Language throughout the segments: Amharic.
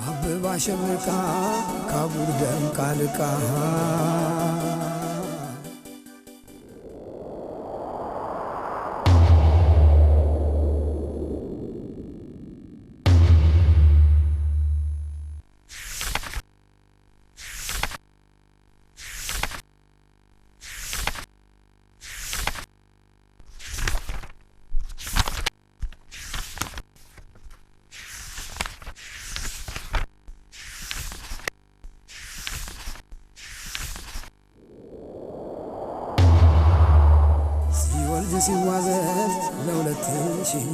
አብባ ሸብርቃ ካቡር ደምቃ ልቃ። ሲወልድ ሲዋዘዝ ለ2000።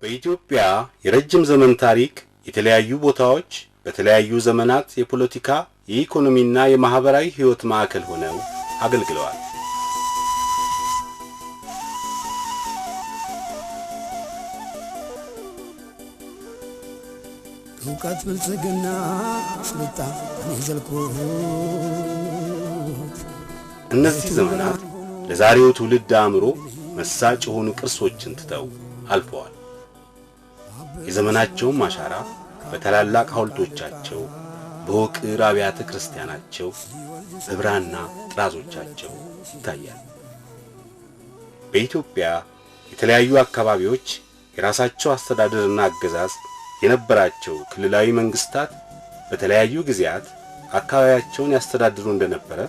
በኢትዮጵያ የረጅም ዘመን ታሪክ የተለያዩ ቦታዎች በተለያዩ ዘመናት የፖለቲካ፣ የኢኮኖሚና የማህበራዊ ሕይወት ማዕከል ሆነው አገልግለዋል። እውቀት ብልጽግና ስልጣኔ ዘልቆት እነዚህ ዘመናት ለዛሬው ትውልድ አእምሮ መሳጭ የሆኑ ቅርሶችን ትተው አልፈዋል። የዘመናቸውም አሻራ በታላላቅ ሐውልቶቻቸው፣ በውቅር አብያተ ክርስቲያናቸው፣ በብራና ጥራዞቻቸው ይታያል። በኢትዮጵያ የተለያዩ አካባቢዎች የራሳቸው አስተዳደርና አገዛዝ የነበራቸው ክልላዊ መንግስታት በተለያዩ ጊዜያት አካባቢያቸውን ያስተዳድሩ እንደነበረ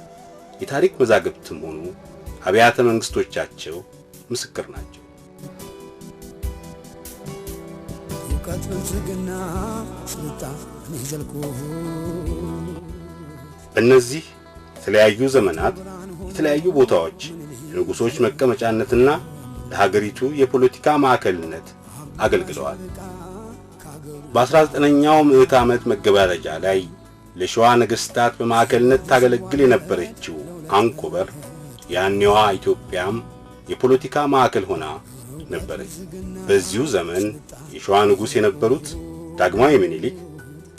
የታሪክ መዛግብትም ሆኑ አብያተ መንግስቶቻቸው ምስክር ናቸው። እውቀት ብልጽግና ስልጣኔ ዘልቆት በእነዚህ የተለያዩ ዘመናት የተለያዩ ቦታዎች የንጉሶች መቀመጫነትና ለሀገሪቱ የፖለቲካ ማዕከልነት አገልግለዋል። በ19ኛው ምዕተ ዓመት መገባደጃ ላይ ለሸዋ ነገሥታት በማዕከልነት ታገለግል የነበረችው አንኮበር ያኔዋ ኢትዮጵያም የፖለቲካ ማዕከል ሆና ነበረች። በዚሁ ዘመን የሸዋ ንጉሥ የነበሩት ዳግማዊ ምኒልክ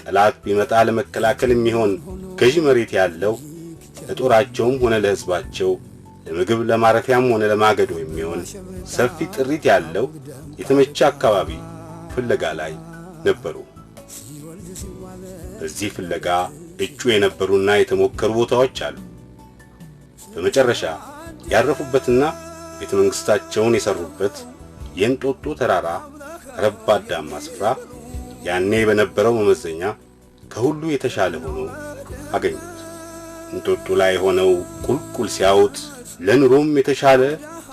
ጠላት ቢመጣ ለመከላከል የሚሆን ገዢ መሬት ያለው፣ ለጦራቸውም ሆነ ለሕዝባቸው ለምግብ ለማረፊያም ሆነ ለማገዶ የሚሆን ሰፊ ጥሪት ያለው የተመቸ አካባቢ ፍለጋ ላይ ነበሩ። በዚህ ፍለጋ እጩ የነበሩና የተሞከሩ ቦታዎች አሉ። በመጨረሻ ያረፉበትና ቤተ መንግሥታቸውን የሰሩበት የእንጦጦ ተራራ ረባዳማ ስፍራ ያኔ በነበረው መመዘኛ ከሁሉ የተሻለ ሆኖ አገኙት። እንጦጦ ላይ ሆነው ቁልቁል ሲያዩት ለኑሮም የተሻለ፣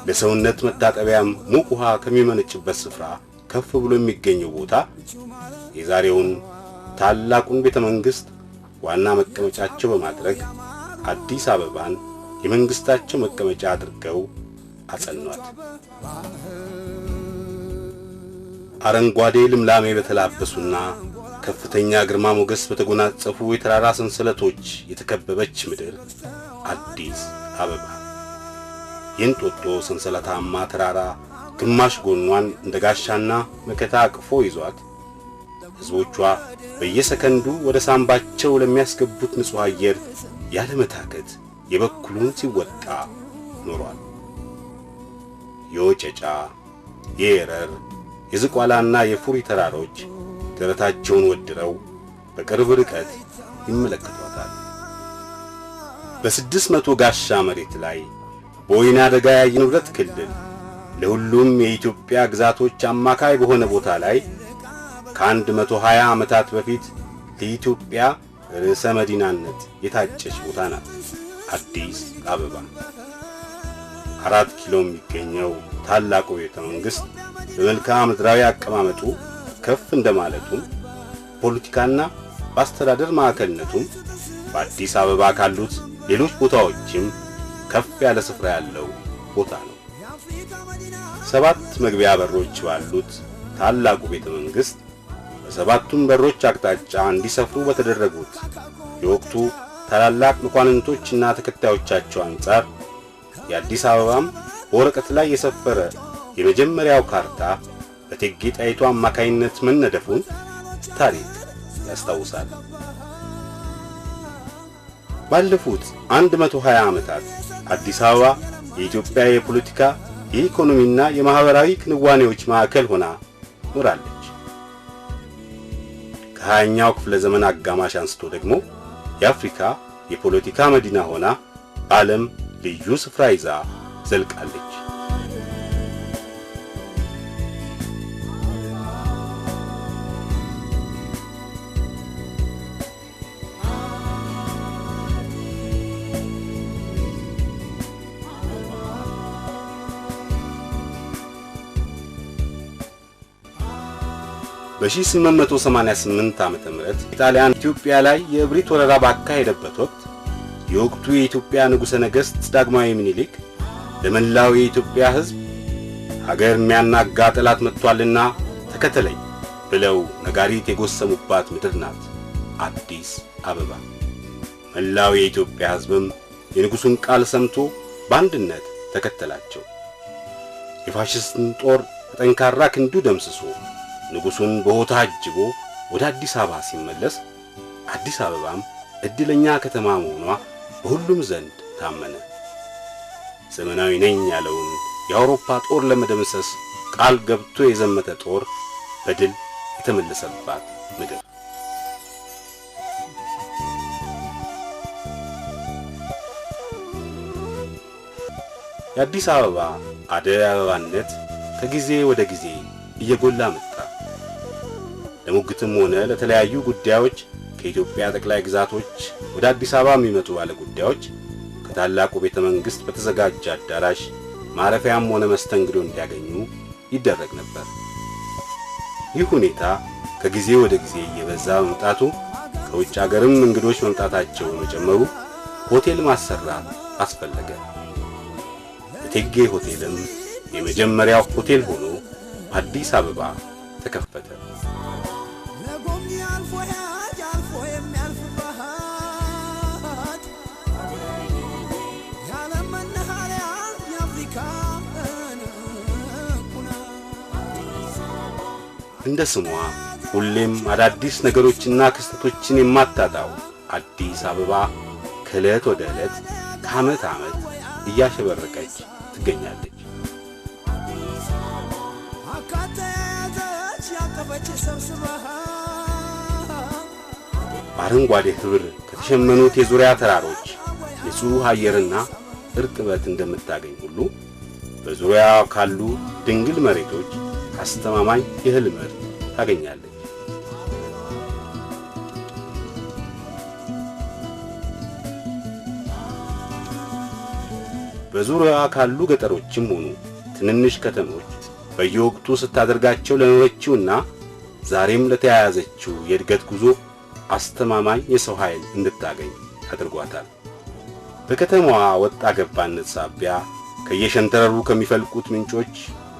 ለሰውነት መታጠቢያም ሙቅ ውሃ ከሚመነጭበት ስፍራ ከፍ ብሎ የሚገኘው ቦታ የዛሬውን ታላቁን ቤተ መንግሥት ዋና መቀመጫቸው በማድረግ አዲስ አበባን የመንግሥታቸው መቀመጫ አድርገው አጸኗት። አረንጓዴ ልምላሜ በተላበሱና ከፍተኛ ግርማ ሞገስ በተጎናጸፉ የተራራ ሰንሰለቶች የተከበበች ምድር አዲስ አበባ። የእንጦጦ ሰንሰለታማ ተራራ ግማሽ ጎኗን እንደ ጋሻና መከታ አቅፎ ይዟት ሕዝቦቿ በየሰከንዱ ወደ ሳምባቸው ለሚያስገቡት ንጹሕ አየር ያለመታከት የበኩሉን ሲወጣ ኖሯል። የወጨጫ፣ የኤረር፣ የዝቋላና የፉሪ ተራሮች ደረታቸውን ወድረው በቅርብ ርቀት ይመለከቷታል። በ600 ጋሻ መሬት ላይ በወይና ደጋ የአየር ንብረት ክልል ለሁሉም የኢትዮጵያ ግዛቶች አማካይ በሆነ ቦታ ላይ ከ120 ዓመታት በፊት ለኢትዮጵያ ርዕሰ መዲናነት የታጨች ቦታ ናት አዲስ አበባ። 4 ኪሎ የሚገኘው ታላቁ ቤተ መንግሥት በመልክዓ ምድራዊ አቀማመጡ ከፍ እንደማለቱም ፖለቲካና በአስተዳደር ማዕከልነቱም በአዲስ አበባ ካሉት ሌሎች ቦታዎችም ከፍ ያለ ስፍራ ያለው ቦታ ነው። 7 መግቢያ በሮች ባሉት ታላቁ ቤተ መንግሥት በሰባቱም በሮች አቅጣጫ እንዲሰፍሩ በተደረጉት የወቅቱ ታላላቅ መኳንንቶችና ተከታዮቻቸው አንጻር የአዲስ አበባም በወረቀት ላይ የሰፈረ የመጀመሪያው ካርታ በእቴጌ ጣይቱ አማካይነት መነደፉን ታሪክ ያስታውሳል። ባለፉት 120 ዓመታት አዲስ አበባ የኢትዮጵያ የፖለቲካ፣ የኢኮኖሚና የማህበራዊ ክንዋኔዎች ማዕከል ሆና ኖራለች። ከ20ኛው ክፍለ ዘመን አጋማሽ አንስቶ ደግሞ የአፍሪካ የፖለቲካ መዲና ሆና በዓለም ልዩ ስፍራ ይዛ ዘልቃለች። በ1888 ዓመተ ምህረት ኢጣሊያን ኢትዮጵያ ላይ የእብሪት ወረራ ባካሄደበት ወቅት የወቅቱ የኢትዮጵያ ንጉሠ ነገሥት ዳግማዊ ምኒልክ ለመላው የኢትዮጵያ ሕዝብ ሀገር የሚያናጋ ጠላት መጥቷልና ተከተለኝ ብለው ነጋሪት የጎሰሙባት ምድር ናት አዲስ አበባ። መላው የኢትዮጵያ ሕዝብም የንጉሡን ቃል ሰምቶ በአንድነት ተከተላቸው። የፋሽስትን ጦር በጠንካራ ክንዱ ደምስሶ ንጉሡን በሆታ አጅቦ ወደ አዲስ አበባ ሲመለስ አዲስ አበባም እድለኛ ከተማ መሆኗ በሁሉም ዘንድ ታመነ። ዘመናዊ ነኝ ያለውን የአውሮፓ ጦር ለመደምሰስ ቃል ገብቶ የዘመተ ጦር በድል የተመለሰባት ምድር። የአዲስ አበባ አደይ አበባነት ከጊዜ ወደ ጊዜ እየጎላ መጣ። ለሙግትም ሆነ ለተለያዩ ጉዳዮች ከኢትዮጵያ ጠቅላይ ግዛቶች ወደ አዲስ አበባ የሚመጡ ባለ ጉዳዮች ከታላቁ ቤተ መንግስት በተዘጋጀ አዳራሽ ማረፊያም ሆነ መስተንግዶ እንዲያገኙ ይደረግ ነበር። ይህ ሁኔታ ከጊዜ ወደ ጊዜ እየበዛ መምጣቱ ከውጭ ሀገርም እንግዶች መምጣታቸውን መጨመሩ ሆቴል ማሰራት አስፈለገ። እቴጌ ሆቴልም የመጀመሪያው ሆቴል ሆኖ አዲስ አበባ ተከፈተ። እንደ ስሟ ሁሌም አዳዲስ ነገሮችና ክስተቶችን የማታጣው አዲስ አበባ ከዕለት ወደ ዕለት ከዓመት ዓመት እያሸበረቀች ትገኛለች። በአረንጓዴ ህብር ከተሸመኑት የዙሪያ ተራሮች ንጹህ አየርና እርጥበት እንደምታገኝ ሁሉ በዙሪያ ካሉ ድንግል መሬቶች አስተማማኝ የእህል ምርት ታገኛለች። በዙሪያዋ ካሉ ገጠሮችም ሆኑ ትንንሽ ከተሞች በየወቅቱ ስታደርጋቸው ለኖረችውና ዛሬም ለተያያዘችው የእድገት ጉዞ አስተማማኝ የሰው ኃይል እንድታገኝ አድርጓታል። በከተማዋ ወጣ ገባነት ሳቢያ ከየሸንተረሩ ከሚፈልቁት ምንጮች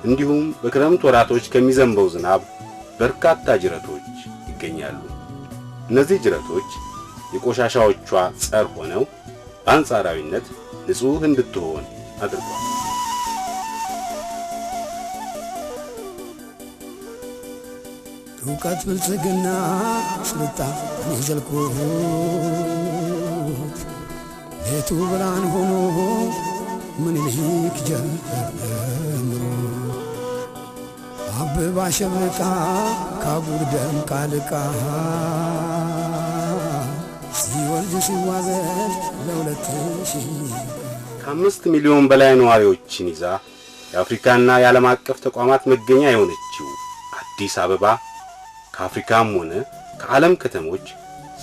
እንዲሁም በክረምት ወራቶች ከሚዘንበው ዝናብ በርካታ ጅረቶች ይገኛሉ። እነዚህ ጅረቶች የቆሻሻዎቿ ጸር ሆነው በአንጻራዊነት ንጹህ እንድትሆን አድርጓል። እውቀት ብልጽግና ስልጣን የዘልኩት ቤቱ ብርሃን ሆኖ ምኒልክ ጀምሮ አብባ ሸብርቃ ካጉር ደምቃ ልቃ ሲወልድ ሲዋዘል ለ2000 ከ5 ሚሊዮን በላይ ነዋሪዎችን ይዛ የአፍሪካና የዓለም አቀፍ ተቋማት መገኛ የሆነችው አዲስ አበባ ከአፍሪካም ሆነ ከዓለም ከተሞች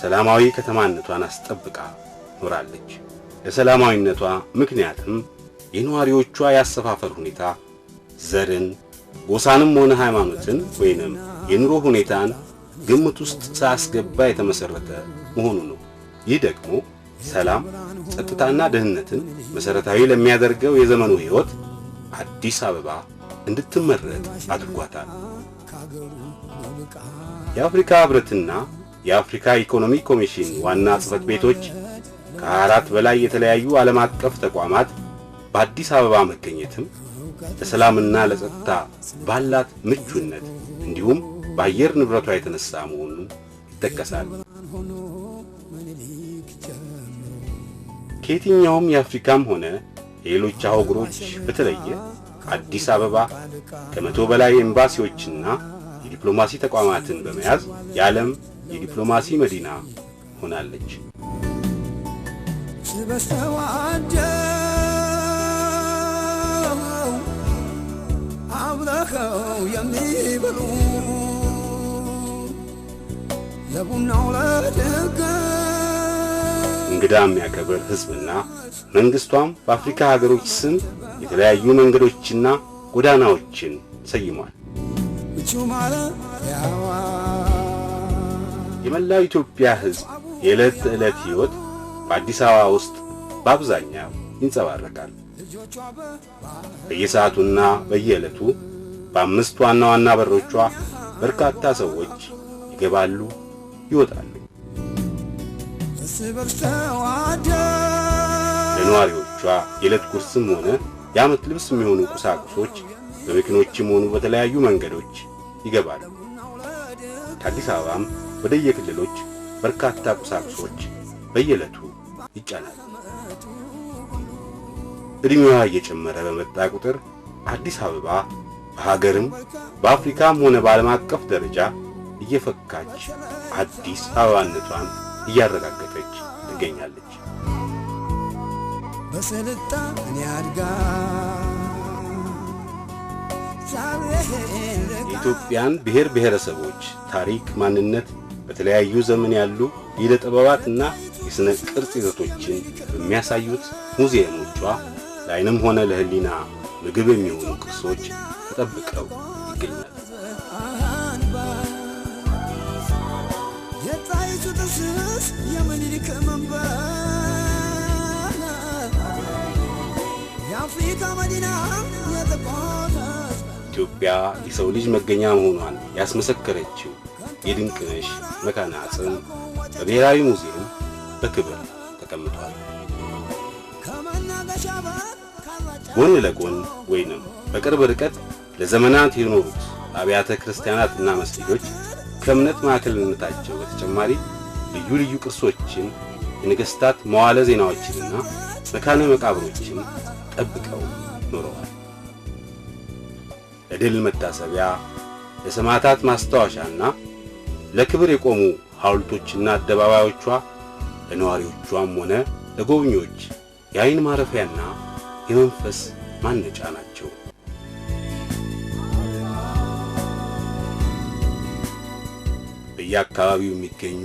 ሰላማዊ ከተማነቷን አስጠብቃ ኖራለች። ለሰላማዊነቷ ምክንያትም የነዋሪዎቿ ያሰፋፈር ሁኔታ ዘርን፣ ጎሳንም ሆነ ሃይማኖትን ወይንም የኑሮ ሁኔታን ግምት ውስጥ ሳያስገባ የተመሰረተ መሆኑ ነው። ይህ ደግሞ ሰላም፣ ጸጥታና ደህንነትን መሰረታዊ ለሚያደርገው የዘመኑ ሕይወት አዲስ አበባ እንድትመረጥ አድርጓታል። የአፍሪካ ህብረትና የአፍሪካ ኢኮኖሚ ኮሚሽን ዋና ጽሕፈት ቤቶች ከ24 በላይ የተለያዩ ዓለም አቀፍ ተቋማት በአዲስ አበባ መገኘትም ለሰላምና ለጸጥታ ባላት ምቹነት እንዲሁም በአየር ንብረቷ የተነሳ መሆኑ ይጠቀሳል። ከየትኛውም የአፍሪካም ሆነ የሌሎች አህጉሮች በተለየ አዲስ አበባ ከ100 በላይ ኤምባሲዎችና የዲፕሎማሲ ተቋማትን በመያዝ የዓለም የዲፕሎማሲ መዲና ሆናለች። እንግዳ የሚያከብር ሕዝብና መንግስቷም በአፍሪካ ሀገሮች ስም የተለያዩ መንገዶችና ጎዳናዎችን ሰይሟል። የመላው ኢትዮጵያ ሕዝብ የዕለት ተዕለት ሕይወት በአዲስ አበባ ውስጥ በአብዛኛው ይንጸባረቃል። በየሰዓቱና በየዕለቱ በአምስት ዋና ዋና በሮቿ በርካታ ሰዎች ይገባሉ፣ ይወጣሉ። ለነዋሪዎቿ የዕለት ጉርስም ሆነ የዓመት ልብስ የሚሆኑ ቁሳቁሶች በመኪኖችም ሆኑ በተለያዩ መንገዶች ይገባሉ። ከአዲስ አበባም ወደየክልሎች በርካታ ቁሳቁሶች በየዕለቱ ይጫናሉ። እድሜዋ እየጨመረ በመጣ ቁጥር አዲስ አበባ በሀገርም በአፍሪካም ሆነ በዓለም አቀፍ ደረጃ እየፈካች አዲስ አበባነቷን እያረጋገጠች ትገኛለች። የኢትዮጵያን ብሔር ብሔረሰቦች ታሪክ፣ ማንነት በተለያዩ ዘመን ያሉ የዕደ ጥበባትና የሥነ ቅርጽ ይዘቶችን በሚያሳዩት ሙዚየሞቿ ለዓይንም ሆነ ለሕሊና ምግብ የሚሆኑ ቅርሶች ተጠብቀው ይገኛሉ። ኢትዮጵያ የሰው ልጅ መገኛ መሆኗን ያስመሰከረችው የድንቅነሽ መካነ አጽም በብሔራዊ ሙዚየም በክብር ተቀምጧል። ጎን ለጎን ወይንም በቅርብ ርቀት ለዘመናት የኖሩት አብያተ ክርስቲያናትና መስጊዶች ከእምነት ማዕከልነታቸው በተጨማሪ ልዩ ልዩ ቅርሶችን፣ የነገስታት መዋለ ዜናዎችንና መካነ መቃብሮችን ጠብቀው ኖረዋል። ለድል መታሰቢያ፣ ለሰማዕታት ማስታወሻና ለክብር የቆሙ ሐውልቶችና አደባባዮቿ ለነዋሪዎቿም ሆነ ለጎብኚዎች የዓይን ማረፊያና የመንፈስ ማነጫ ናቸው። በየአካባቢው የሚገኙ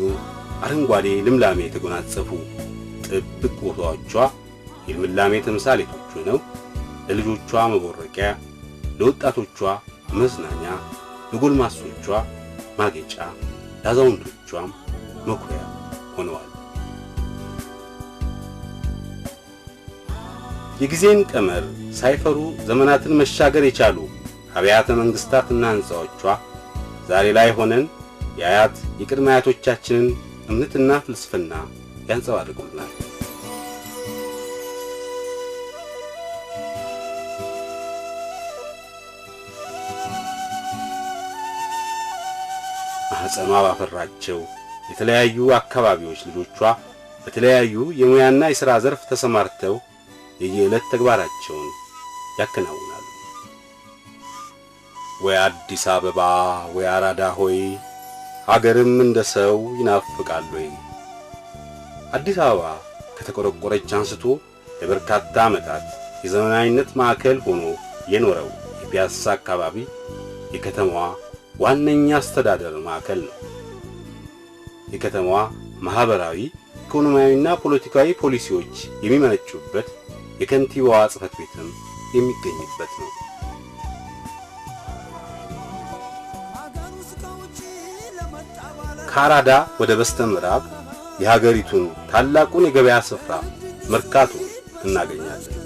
አረንጓዴ ልምላሜ የተጎናጸፉ ጥብቅ ቦታዎቿ የልምላሜ ተምሳሌቶች ሆነው ለልጆቿ መቦረቂያ፣ ለወጣቶቿ መዝናኛ፣ ለጎልማሶቿ ማጌጫ፣ ለአዛውንቶቿም መኩሪያ ሆነዋል። የጊዜን ቀመር ሳይፈሩ ዘመናትን መሻገር የቻሉ አብያተ መንግስታትና ሕንጻዎቿ ዛሬ ላይ ሆነን የአያት የቅድመ አያቶቻችንን እምነትና ፍልስፍና ያንጸባርቁልናል። ማኅፀኗ ባፈራቸው የተለያዩ አካባቢዎች ልጆቿ በተለያዩ የሙያና የሥራ ዘርፍ ተሰማርተው የየዕለት ተግባራቸውን ያከናውናሉ። ወይ አዲስ አበባ ወይ አራዳ ሆይ ሀገርም እንደ ሰው ይናፍቃል ወይ። አዲስ አበባ ከተቆረቆረች አንስቶ ለበርካታ ዓመታት የዘመናዊነት ማዕከል ሆኖ የኖረው የፒያሳ አካባቢ የከተማዋ ዋነኛ አስተዳደር ማዕከል ነው። የከተማዋ ማህበራዊ፣ ኢኮኖሚያዊና ፖለቲካዊ ፖሊሲዎች የሚመነጩበት የከንቲባዋ ጽሕፈት ቤትም የሚገኝበት ነው። ከአራዳ ወደ በስተ ምዕራብ የሀገሪቱን ታላቁን የገበያ ስፍራ መርካቶ እናገኛለን።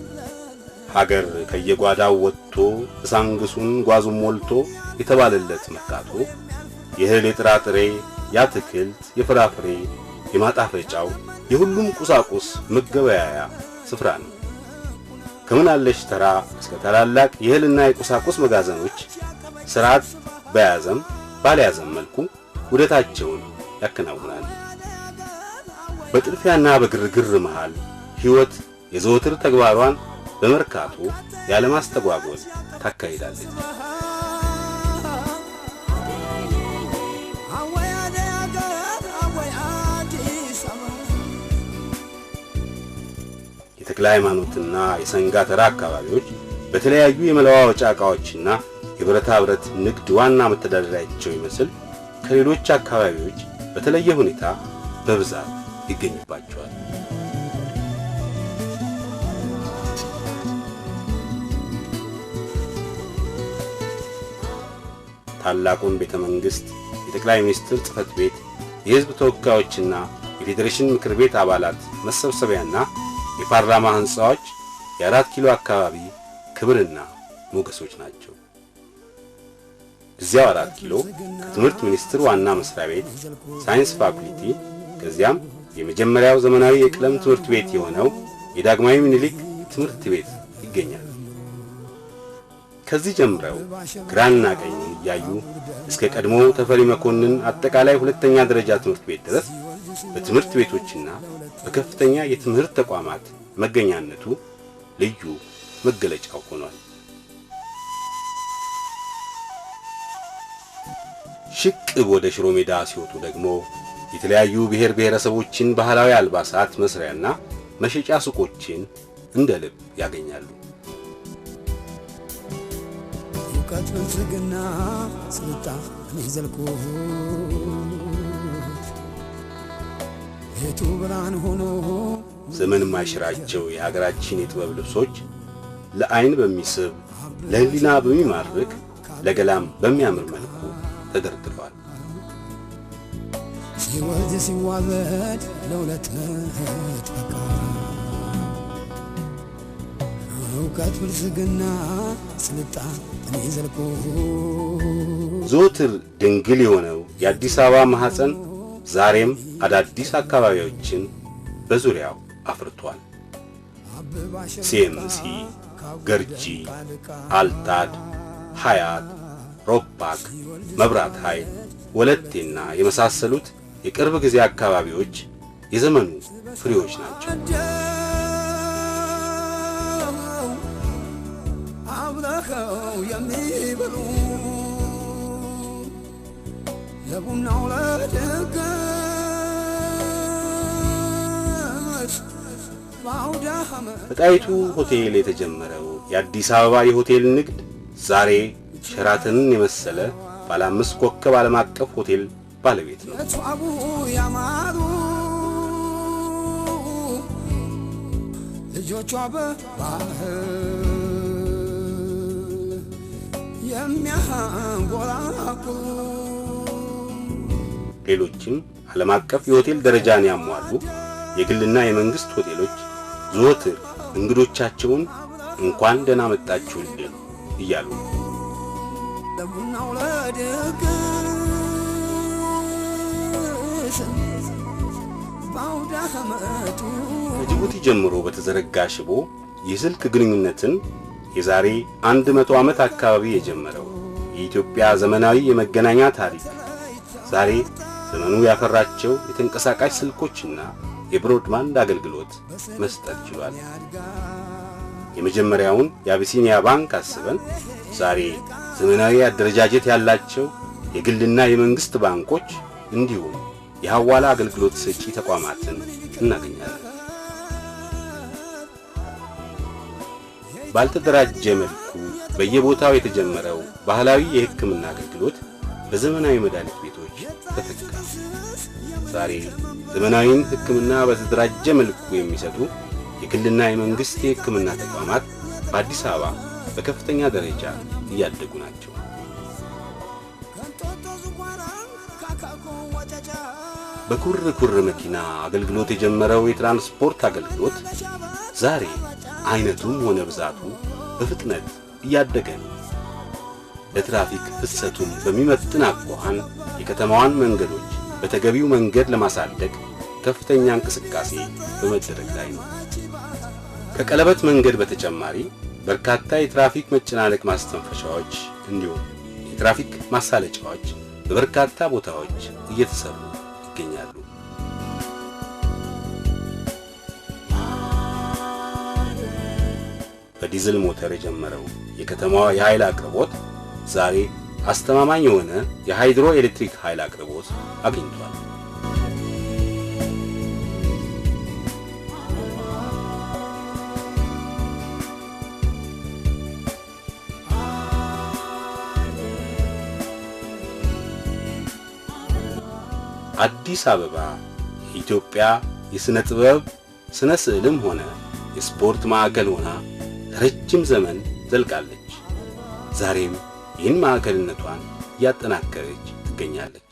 ሀገር ከየጓዳው ወጥቶ እሳንግሱን ጓዙን ሞልቶ የተባለለት መርካቶ የእህል፣ የጥራጥሬ፣ የአትክልት፣ የፍራፍሬ፣ የማጣፈጫው የሁሉም ቁሳቁስ መገበያያ ስፍራ ነው። ከምናለሽ ተራ እስከ ታላላቅ የእህልና የቁሳቁስ መጋዘኖች ስርዓት በያዘም ባልያዘ መልኩ ውደታቸውን ያከናውናሉ። በጥድፊያና በግርግር መሃል ሕይወት የዘወትር ተግባሯን በመርካቶ ያለማስተጓጎል ታካሂዳለች። የተክለ ሃይማኖትና የሰንጋ ተራ አካባቢዎች በተለያዩ የመለዋወጫ ዕቃዎችና የብረታ ብረት ንግድ ዋና መተዳደሪያቸው ይመስል ከሌሎች አካባቢዎች በተለየ ሁኔታ በብዛት ይገኝባቸዋል። ታላቁን ቤተ መንግስት፣ የጠቅላይ ሚኒስትር ጽሕፈት ቤት፣ የሕዝብ ተወካዮችና የፌዴሬሽን ምክር ቤት አባላት መሰብሰቢያና የፓርላማ ሕንጻዎች የአራት ኪሎ አካባቢ ክብርና ሞገሶች ናቸው። እዚያው 4 ኪሎ ከትምህርት ሚኒስቴር ዋና መስሪያ ቤት ሳይንስ ፋኩልቲ፣ ከዚያም የመጀመሪያው ዘመናዊ የቀለም ትምህርት ቤት የሆነው የዳግማዊ ምኒልክ ትምህርት ቤት ይገኛል። ከዚህ ጀምረው ግራና ቀኝ እያዩ እስከ ቀድሞ ተፈሪ መኮንን አጠቃላይ ሁለተኛ ደረጃ ትምህርት ቤት ድረስ በትምህርት ቤቶችና በከፍተኛ የትምህርት ተቋማት መገኛነቱ ልዩ መገለጫው ሆኗል። ሽቅብ ወደ ሽሮ ሜዳ ሲወጡ ደግሞ የተለያዩ ብሔር ብሔረሰቦችን ባህላዊ አልባሳት መስሪያና መሸጫ ሱቆችን እንደ ልብ ያገኛሉ። እውቀት ብልጽግና ስልጣኔ ዘልቆት ቤቱ ብርሃን ሆኖ ዘመን የማይሽራቸው የሀገራችን የጥበብ ልብሶች ለአይን በሚስብ ለህሊና በሚማርክ ለገላም በሚያምር መልኩ ተደርድረዋል። ሲወልድ ሲዋለድ ለሁለት በቃ እውቀት ብልጽግና ስልጣኔ ዘልቆ ዘወትር ድንግል የሆነው የአዲስ አበባ ማህፀን ዛሬም አዳዲስ አካባቢዎችን በዙሪያው አፍርቷል። ሲኤምሲ፣ ገርጂ፣ አልታድ፣ ሀያት፣ ሮፓክ፣ መብራት ኃይል፣ ወለቴና የመሳሰሉት የቅርብ ጊዜ አካባቢዎች የዘመኑ ፍሬዎች ናቸው። አብረኸው የሚበሉ ለቡናው ለድግስ በጣይቱ ሆቴል የተጀመረው የአዲስ አበባ የሆቴል ንግድ ዛሬ ሸራተንን የመሰለ ባለ 5 ኮከብ ዓለም አቀፍ ሆቴል ባለቤት ነው። የተዋቡ ያማሩ ልጆቿ በባህል የሚያንጎራጉሩ ሌሎችም ዓለም አቀፍ የሆቴል ደረጃን ያሟሉ የግልና የመንግስት ሆቴሎች ዘወትር እንግዶቻቸውን እንኳን ደህና መጣችሁልን እያሉ ለቡናው ለድግስ ባውደ ዓመቱ ከጅቡቲ ጀምሮ በተዘረጋ ሽቦ የስልክ ግንኙነትን የዛሬ 100 ዓመት አካባቢ የጀመረው የኢትዮጵያ ዘመናዊ የመገናኛ ታሪክ ዛሬ ዘመኑ ያፈራቸው የተንቀሳቃሽ ስልኮችና የብሮድባንድ አገልግሎት መስጠት ችሏል። የመጀመሪያውን የአቢሲኒያ ባንክ አስበን ዛሬ ዘመናዊ አደረጃጀት ያላቸው የግልና የመንግስት ባንኮች እንዲሁም የሐዋላ አገልግሎት ሰጪ ተቋማትን እናገኛለን። ባልተደራጀ መልኩ በየቦታው የተጀመረው ባህላዊ የሕክምና አገልግሎት በዘመናዊ መድኃኒት ቤቶች ተተካ። ዛሬ ዘመናዊን ሕክምና በተደራጀ መልኩ የሚሰጡ የግልና የመንግስት የሕክምና ተቋማት በአዲስ አበባ በከፍተኛ ደረጃ እያደጉ ናቸው። በኩርኩር መኪና አገልግሎት የጀመረው የትራንስፖርት አገልግሎት ዛሬ አይነቱም ሆነ ብዛቱ በፍጥነት እያደገ ነው። ለትራፊክ ፍሰቱም በሚመጥን አኳኋን የከተማዋን መንገዶች በተገቢው መንገድ ለማሳደግ ከፍተኛ እንቅስቃሴ በመደረግ ላይ ነው። ከቀለበት መንገድ በተጨማሪ በርካታ የትራፊክ መጨናነቅ ማስተንፈሻዎች እንዲሁም የትራፊክ ማሳለጫዎች በበርካታ ቦታዎች እየተሰሩ ይገኛሉ። በዲዝል ሞተር የጀመረው የከተማዋ የኃይል አቅርቦት ዛሬ አስተማማኝ የሆነ የሃይድሮ ኤሌክትሪክ ኃይል አቅርቦት አግኝቷል። አዲስ አበባ የኢትዮጵያ የሥነ ጥበብ፣ ስነ ስዕልም ሆነ የስፖርት ማዕከል ሆና ለረጅም ዘመን ዘልቃለች። ዛሬም ይህን ማዕከልነቷን እያጠናከረች ትገኛለች።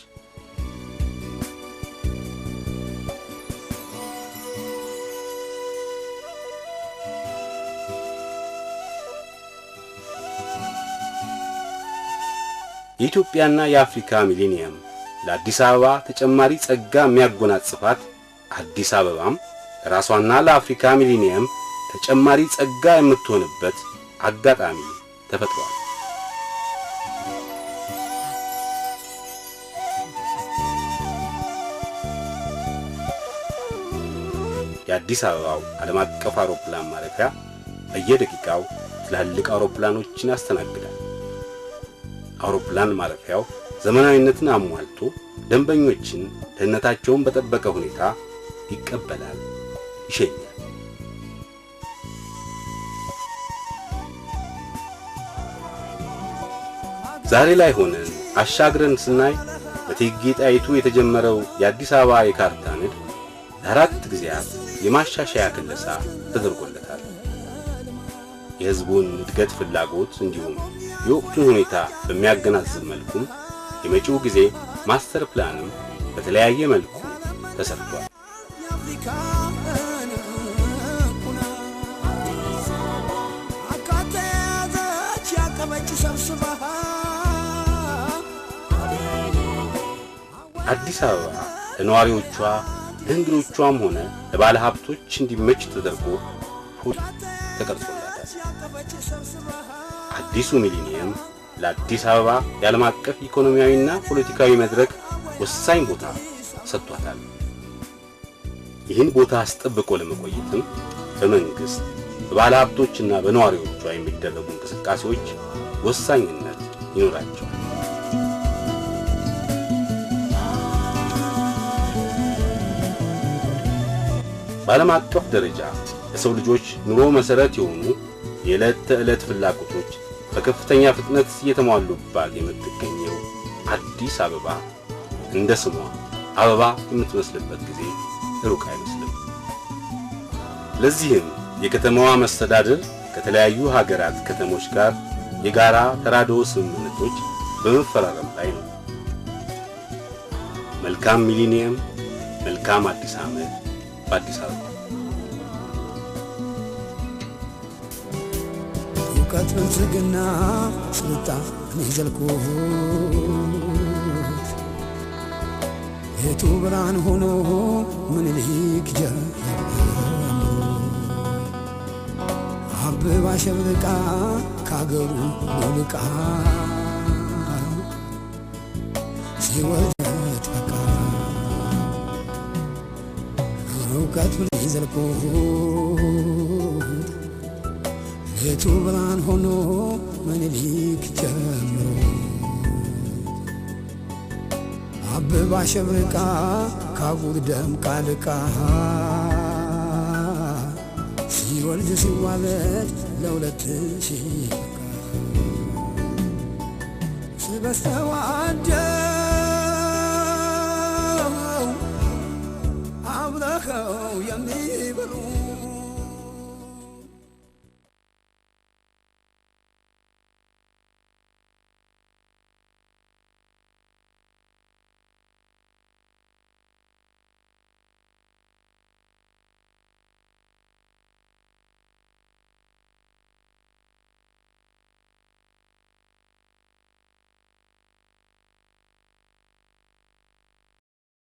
የኢትዮጵያና የአፍሪካ ሚሊኒየም ለአዲስ አበባ ተጨማሪ ጸጋ የሚያጎናጽፋት፣ አዲስ አበባም ለራሷና ለአፍሪካ ሚሊኒየም ተጨማሪ ጸጋ የምትሆንበት አጋጣሚ ተፈጥሯል። የአዲስ አበባው ዓለም አቀፍ አውሮፕላን ማረፊያ በየደቂቃው ትላልቅ አውሮፕላኖችን ያስተናግዳል። አውሮፕላን ማረፊያው ዘመናዊነትን አሟልቶ ደንበኞችን ደህንነታቸውን በጠበቀ ሁኔታ ይቀበላል፣ ይሸኛል። ዛሬ ላይ ሆነን አሻግረን ስናይ በእቴጌ ጣይቱ የተጀመረው የአዲስ አበባ የካርታ ንድፍ ለአራት ጊዜያት የማሻሻያ ክለሳ ተደርጎለታል። የሕዝቡን እድገት ፍላጎት እንዲሁም የወቅቱን ሁኔታ በሚያገናዝብ መልኩም የመጪው ጊዜ ማስተር ፕላንም በተለያየ መልኩ ተሰርቷል። የአፍሪካ እንቁና አካታ የያዘች ያቀበች ሰብስባ። አዲስ አበባ ለነዋሪዎቿ፣ ለእንግዶቿም ሆነ ለባለ ሀብቶች እንዲመች ተደርጎ ፖሊሲ ተቀርጾላታል። አዲሱ ሚሊኒየም ለአዲስ አበባ የዓለም አቀፍ ኢኮኖሚያዊና ፖለቲካዊ መድረክ ወሳኝ ቦታ ሰጥቷታል። ይህን ቦታ አስጠብቆ ለመቆየትም በመንግስት፣ በባለ ሀብቶችና በነዋሪዎቿ የሚደረጉ እንቅስቃሴዎች ወሳኝነት ይኖራቸዋል። በዓለም አቀፍ ደረጃ ለሰው ልጆች ኑሮ መሰረት የሆኑ የዕለት ተዕለት ፍላጎቶች በከፍተኛ ፍጥነት እየተሟሉባት የምትገኘው አዲስ አበባ እንደ ስሟ አበባ የምትመስልበት ጊዜ ሩቅ አይመስልም። ለዚህም የከተማዋ መስተዳድር ከተለያዩ ሀገራት ከተሞች ጋር የጋራ ተራድኦ ስምምነቶች በመፈራረም ላይ ነው። መልካም ሚሊኒየም፣ መልካም አዲስ ዓመት በአዲስ አበባ። እውቀት ብልጽግና ስልጣኔ ዘልቆት ቤቱ ብርሃን ሆኖ ምኒልክ ጀምሮ አብባ ሸብርቃ ካገሩ ልቃ ሲወደት በቃ እውቀት ዘልቆት ቤቱ ብርሃን ሆኖ ምኒልክ ጀምሮ አብባ ሸብርቃ ካጉር ደምቃ ልቃ ሲወልድ ሲዋለድ ለ2000 በቃ ስበስተዋደድ።